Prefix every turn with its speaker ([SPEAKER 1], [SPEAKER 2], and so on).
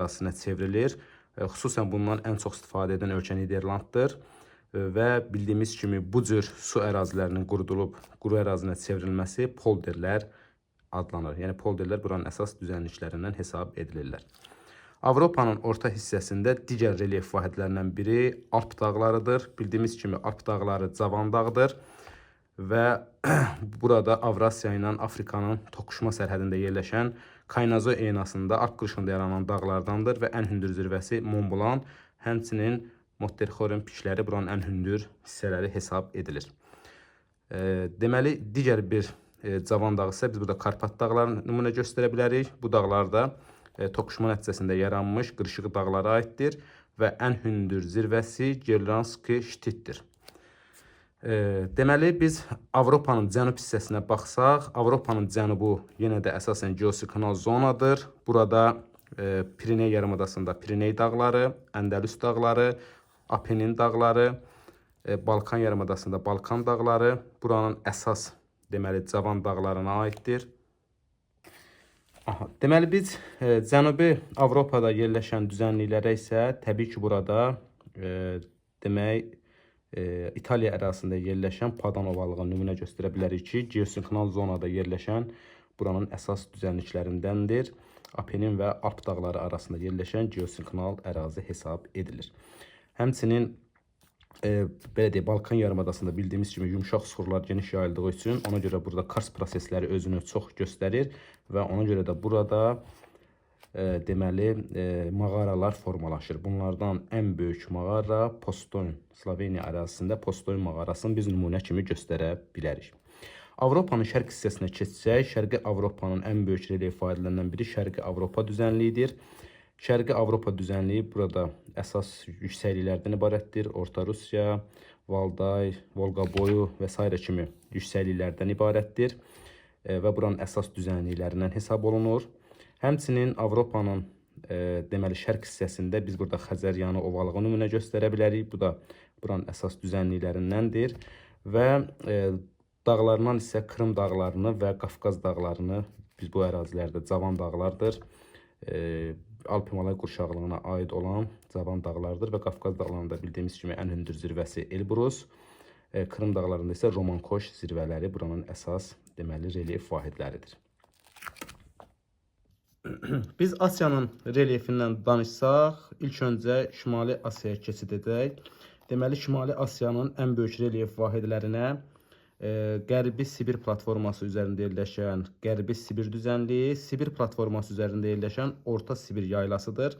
[SPEAKER 1] ərazisinə çevrilir. Xüsusən bundan ən çox istifadə edən ölkə Niderlanddır. Və bildiyimiz kimi bu cür su ərazilərinin qurudulub quru ərazinə çevrilməsi polderlər adlanır. Yəni polderlər buranın əsas düzənliklərindən hesab edilirlər. Avropanın orta hissəsində digər relyef vahidlərindən biri Alp dağlarıdır. Bildiyimiz kimi Alp dağları cavan dağdır və burada Avrasiya ilə Afrikanın toqquşma sərhədində yerləşən Kaynazoy eynasında Alp qırışında yaranan dağlardandır və ən hündür zirvəsi Mont Blanc, həmçinin Matterhorn pikləri buranın ən hündür hissələri hesab edilir. Deməli, digər bir cavan dağ isə biz burada Karpat dağlarını nümunə göstərə bilərik. Bu dağlar da toqquşma nəticəsində yaranmış qırışıq dağlara aiddir və ən hündür zirvəsi Gerlanski Ştitdir. Deməli, biz Avropanın cənub hissəsinə baxsaq, Avropanın cənubu yenə də əsasən geosiklinal zonadır. Burada Pireney yarımadasında Pireney dağları, Əndəlüs dağları, Apenin dağları, Balkan yarımadasında Balkan dağları buranın əsas deməli cavan dağlarına aiddir. Aha, deməli biz Cənubi Avropada yerləşən düzənliklərə isə təbii ki, burada demək İtaliya ərazisində yerləşən Padan ovalığını nümunə göstərə bilərik ki, geosinklinal zonada yerləşən buranın əsas düzənliklərindəndir. Apenin və Alp dağları arasında yerləşən geosinklinal ərazi hesab edilir. Həmçinin belə deyək, Balkan yarımadasında bildiyimiz kimi yumşaq suxurlar geniş yayıldığı üçün ona görə burada karst prosesləri özünü çox göstərir və ona görə də burada deməli mağaralar formalaşır. Bunlardan ən böyük mağara Postojn, Sloveniya ərazisində Postojn mağarasını biz nümunə kimi göstərə bilərik. Avropanın şərq hissəsinə keçsək, Şərqi Avropanın ən böyük relyef vahidlərindən biri Şərqi Avropa düzənliyidir. Şərqi Avropa düzənliyi burada əsas yüksəkliklərdən ibarətdir. Orta Rusiya, Valday, Volqa boyu və sairə kimi yüksəkliklərdən ibarətdir və buranın əsas düzənliklərindən hesab olunur. Həmçinin Avropanın deməli şərq hissəsində biz burada Xəzəryanı ovalığı nümunə göstərə bilərik. Bu da buranın əsas düzənliklərindəndir və dağlarından isə Krım dağlarını və Qafqaz dağlarını biz bu ərazilərdə cavan dağlardır. Alp Himalay qurşaqlığına aid olan cavan dağlardır və Qafqaz dağlarında bildiyimiz kimi ən hündür zirvəsi Elbrus, Krım dağlarında isə Romankoş zirvələri buranın əsas deməli relyef vahidləridir. Biz Asiyanın relyefindən danışsaq, ilk öncə Şimali Asiyaya keçid edək. Deməli, Şimali Asiyanın ən böyük relyef vahidlərinə Qərbi Sibir platforması üzərində yerləşən Qərbi Sibir düzənliyi, Sibir platforması üzərində yerləşən Orta Sibir yaylasıdır.